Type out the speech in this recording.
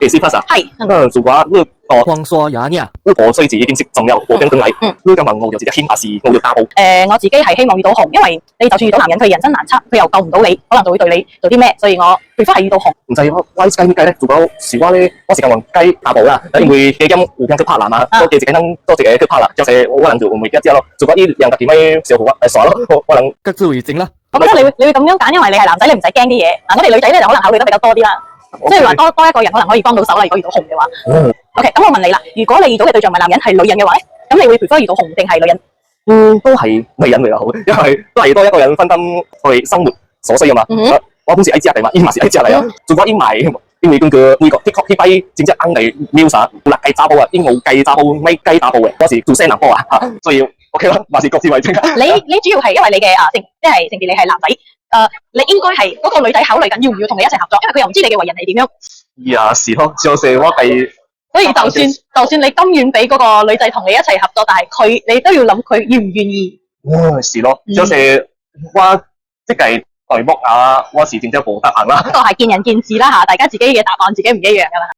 欸，C plus 啊，係，那如果你哦，黃沙也爾，你無衰子已經識重要，無變轉來，你感覺我就是一凶，還是我就查埔？我自己係希望遇到熊，因為你就算遇到男人，佢人生難測，佢又救唔到你，可能就會對你做啲咩，所以我 prefer 係遇到熊。毋知我我計咩計咧？如果是我咧，我是感覺計查埔啦，因為加減有偏去拍男啊，多加一個人多一個去拍啦，就是我人就唔會一隻咯。如果伊兩家己欲相互我，算咯，我人各自為政啦。我覺得你會咁樣揀，因為你係男仔，你唔使驚啲嘢。嗱，我哋女仔咧就可能考慮得比較多啲啦，即係話多多一個人可能可以幫到手啦。如果遇到熊嘅話，OK，咁我問你啦，如果你遇到嘅對象唔係男人，係女人嘅話咧，咁你會 prefer 遇到熊定係女人？嗯，都係女人比較好，因為都係多一個人分擔去生活所需啊嘛。我本是愛食的嘛，伊嘛是愛食來啊。如果伊買，因為根據美國的確彼擺真正紅的 news 啊，有六个查埔啊，伊五个查埔，欲嫁查埔的，我是自細人埔啊，所以 OK 啦，嘛是各自為政。你主要係因為你嘅啊性，即係性別你係男仔，你應該係嗰個女仔考慮緊要唔要同你一齊合作，因為佢又唔知你嘅為人係點樣。也是咯，小細我計。所以就算你甘願俾嗰個女仔同你一齊合作，但係佢你都要諗佢願唔願意。嗯，是咯，就是我這個題目啊，我是真正無答案啦。呢個係見仁見智啦吓，大家自己嘅答案自己唔一樣噶嘛。